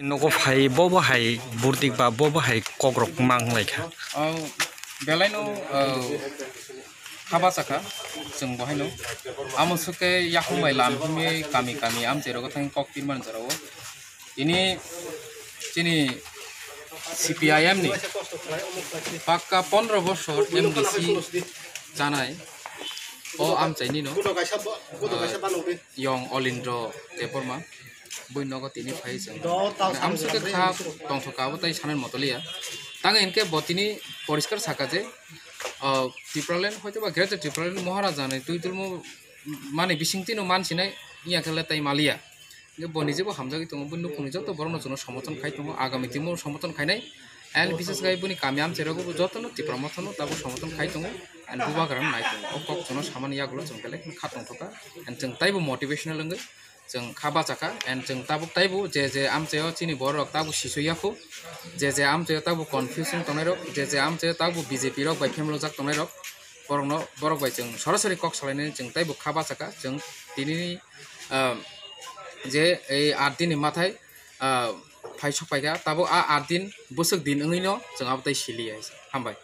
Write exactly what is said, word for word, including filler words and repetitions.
Nogo phai bobo hai burdik ba bobo hai kokrok mang lai kha. O belaino, o, kha bachakha chwng bo haino. Amo swkhe yakung bai lam himwi kami kami amchai rogo thang kok pirman jorao. Ini chini C P I M ni pakka pondro bosor M D C chanai o amchai nino, o, Yong Olindro Debbarma. Bui nogo tini phai chwng. Amswkhe kha tongthok abo tai sanani motoliya. Tang hinkhe bo tini poriskar saka je, o, Tipraland hoito ba Greater Tipraland Maharaja ni twi tulmo mani bisingtwi no mansinai iya khe le tai maliya. Hinkhe bo nije bo hamjagwi tongo, bui nukhungni joto borok no chwngno somorthon khai tongo, agami timo somorthon khainai. And bises khai buni kami amchai rogo bo joto no Tipra Motha no tabuk somorthon khai tongo. And bubagra no nai tongo. O kok chwngno samani yagulo chwng belai kheno kha tongthokha. And chwng taibo motivational wngwi chwng kha bachakha, and chwng tabuk taibo je je amchaio chini borok tabuk sisu yakhu, je je amchaio tabuk confuse wng tongnai rok, je je amchaio tabuk B J P rok bai phemlojak tongnai rok, borokno, borok bai chwng sorasori kok salainani chwng taibo kha bachakha. Chwng tinini, ah, je ei aat din ni mathai, ah, phai sok paikha, tabuk a aat din bwswk din wngwino chwng abo tai siliya. Hambai.